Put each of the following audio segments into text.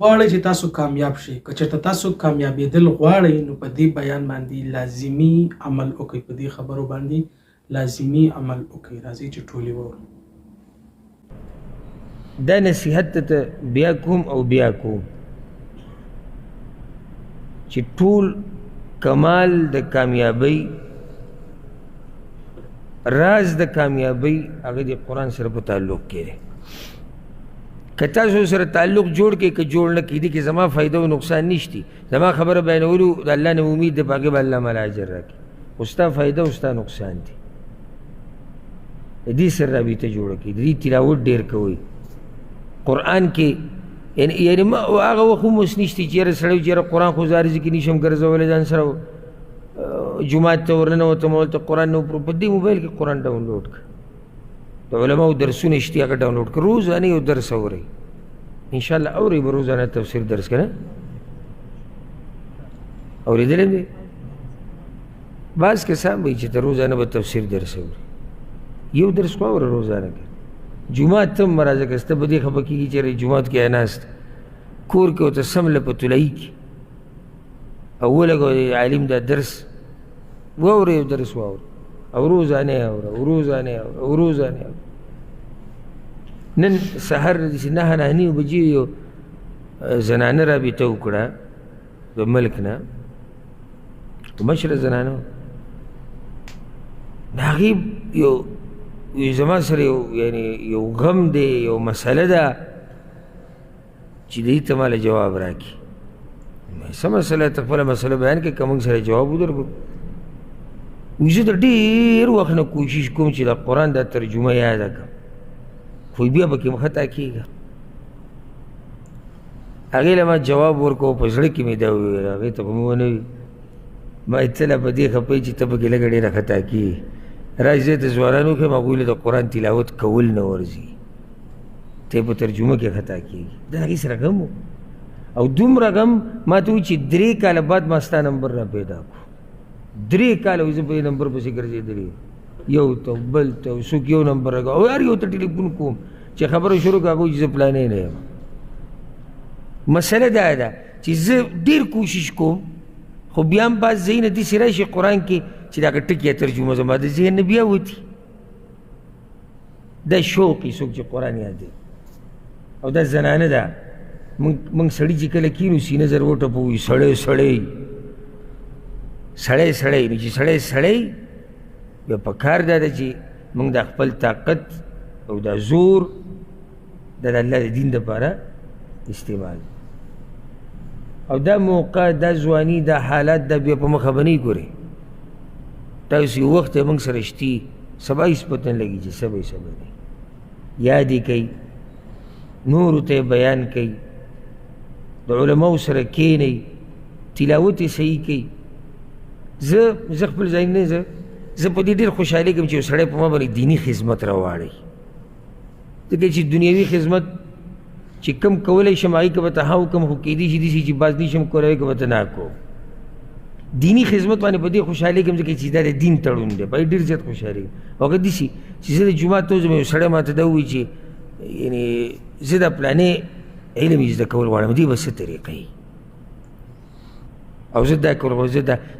غواړئ چې تاسو کامیاب شئ، که چېرته تاسو کامیابېدل غواړئ نو په دې بیان باندې لازمي عمل وکړئ، په دې خبرو باندې لازمي عمل وکړئ. راځئ چې ټول یې واورو. دا نصیحت ته بیا کوم او بیا کوم چې ټول کمال د کامیابی، راز د کامیابی هغه د قرآن سره په تعلق کې دی. که تاسو سره تعلق جوړ کړئ که جوړ نه کړئ، دې کې زما فایده او نقصان نشتی. زما خبره بیانولو د الله نه امید ده، په هغې به الله ماله اجر راکړي، خو ستا فایده او ستا نقصان دی. د دې سره رابطه جوړه کړئ، د دې تلاوت ډېر کوئ. قرآن کې یعنی ما هغه وخت هم اوس نشته چې یاره سړی چې یاره قرآن خو زه هر ځای کې نشم ګرځولی، ځان سره جومات ته ورننوتم، هلته قرآن نه په دې موبایل کې قرآن ډاونلوډ کړه، د علماو درسونه شته هغه ډاونلوډ کړه، روزانه یو درس اورئ انشاءالله. اورئ به روزانه تفسیر درس که نه اورېدلی دی؟ بعض کسان به وي چې ته روزانه به تفسیر درس اوري، یو درس خو اوره روزانه که جومات ته هم مه راځه، که سته په دې خفه کېږي چې جومات کې ناست کور کې ورته سم له په طلایي کې او ولګوه عالم دا درس واورې، یو درس واوره او روزانه یې اوره او روزانه یې اوره او روزانه یې اوره. نن سهار داسې 9 9:30 بجې یو زنانه رابطه وکړه د ملک نه، مشره زنانه، د هغې یو زما سره یو یعنی یو غم دی، یو مسله ده چې دې ته ماله جواب راکړي. څه مسله؟ ته خپله مسله بیان کړې که موږ سره جواب ودرکړو. وایي زه د ډېر وخت نه کوشش کوم چې د قرآن دا ترجمه یاده کړم، خو بیا پکې هم خطا کېږه. هغې له ما جواب ورکړو، په زړه کې مې دا وویل، هغې ته خو مې ونه وي، ما یې ته لا په دې خفه یې چې ته پکې لږه ډېره خطا کېږي. راځي زه د ځوانانو وښیم، هغوی له د قرآن تلاوت کول نه ورځي، ته په ترجمه کې خطا کېږي. دا هغې سره غم و، او دومره غم ما ته وویل چې 3 کاله بعد ما ستا نمبر را پیدا کړو. 3 کاله وایي زه په دې نمبر پسې ګرځېدلی، یو ته بل ته څوک یو نمبر راکړه او هر یو ته ټلیفون کوم چې خبره شروع کړه، هغه وایي چې زه پلانی نه یم. مسله دا ده چې زه ډېر کوشش کوم، خو بیا هم بعض ځایونه داسې راشي قرآن کې چې د هغه ټکي ترجمه زما د ذهن نه بیا وتي. دا شوق یې څوک چې قرآن یادوي، او دا زنانه ده. موږ سړي چې کله کښېنو سینه زر وټپوو، سړی سړی سړی سړی، نو چې سړی سړی بیا په کار دا ده چې موږ د خپل طاقت او دا زور دا د الله د دین دپاره استعمال. او دا موقع، دا ځواني، دا حالات دا بیا په مخه به نه ګورې. تاسو یو وخت موږ سره شتي، سبا هېڅ پته نه لګي چې سبا یې سبا دی. یاد یې کوي، نورو ته یې بیان کوي، د علماو سره کښېنئ، تلاوت یې صحیح کوي. زه خپل ځای نه، زه په دې ډېر خوشحالېږم چې یو سړی په ما باندې دیني خدمت راواړوي، ځکه چې دنیوي خدمت چې کم کولی شم هغې کې به ته ها وکړم، خو کېدای شي داسې چې بعض نشم کولی هغې کې به ته نه کوم. دیني خدمت باندې په دې خوشحالېږم ځکه چې دا د دین تړون دی، په دې ډېر زیات خوشحالېږم. او هغه داسې چې زه د جومات ته وځم، یو سړی ما ته دا ووایي چې یعنې زه دا پلانې علم یې زده کول غواړم، دې به څه طریقه وي؟ او زه دا کول غواړم،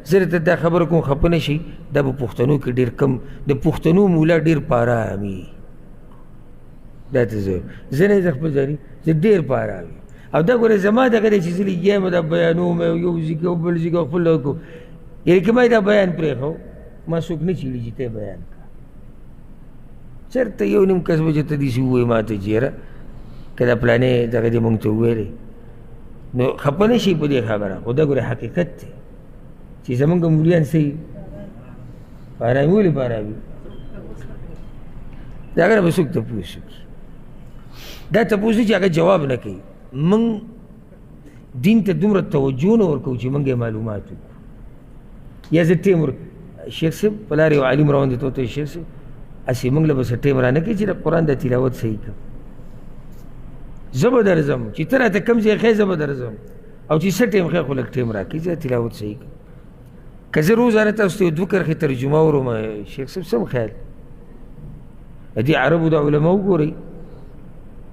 زه درته دا خبره کوم، خفه نه شئ، دا په پښتنو کې ډېر کم، د پښتنو مولا ډېر په ارام وي. دا ته زه نه زه خپل ځاني زه ډېر په ارام یم. او دا ګوره زما دغه دی چې زه لګیا یم، دا بیانوم یو ځای کې او بل ځای کې خپل دغه کوم، یعنې که ما یې دا بیان پرېښود ما څوک نه چېړي چې ته یې بیان کړه. چېرته یو نیم کس به چې ته داسې ووایي ما ته چې یاره که دا پلانې دغه دې موږ ته وویلې، نو خفه نه شي په دې خبره. خو دا ګوره حقیقت دی چې زمونږ مولیان څه وي؟ په ارامي. ولې په ارامي؟ د هغه نه به څوک تپوس وکړي؟ دا تپوس دی چې هغه جواب نه کوي. موږ دین ته دومره توجه نه ورکوو چې موږ یې معلومات وکړو. یا زه ټیم شیخ صاحب په لار یو عالم روان دی، ته ورته شیخ صاحب هسې موږ له به څه ټیم رانه کړي چې د قرآن د تلاوت صحیح کړم، زه به درځم چې ته راته کوم ځای ښیې زه به درځم، او چې څه ټیم ښیې خو لږ ټیم راکړي چې تلاوت صحیح کړم. که زه روزانه تاسو ته یو دوه کرښې ترجمه واورم، شیخ صاحب سم خیال د دې عربو د علماو وګورئ،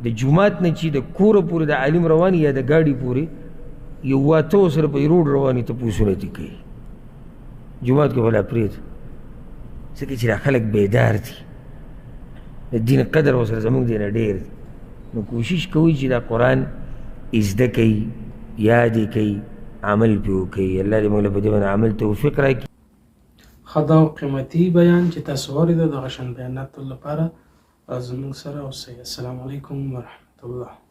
د جومات نه چې د کوره پورې د عالم روان یا د ګاډي پورې یو واته ورسره په روډ روان وي، تپوسونه ترې کوي. جومات کې خو لا پرېږده، ځکه چې دا خلک بیدار دي، د دین قدر ورسره زموږ دی نه ډېر دی. نو کوشش کوئ چې دا قرآن زده کوئ، یاد یې کوئ، عمل پرې وکړئ. الله دې موږ له په دې باندې عمل توفیق راکړي. ښه دا قیمتي بیان چې تاسو واورېده، دغه شان بیاناتو لپاره زموږ سره اوسئ. السلام علیکم ورحمت الله.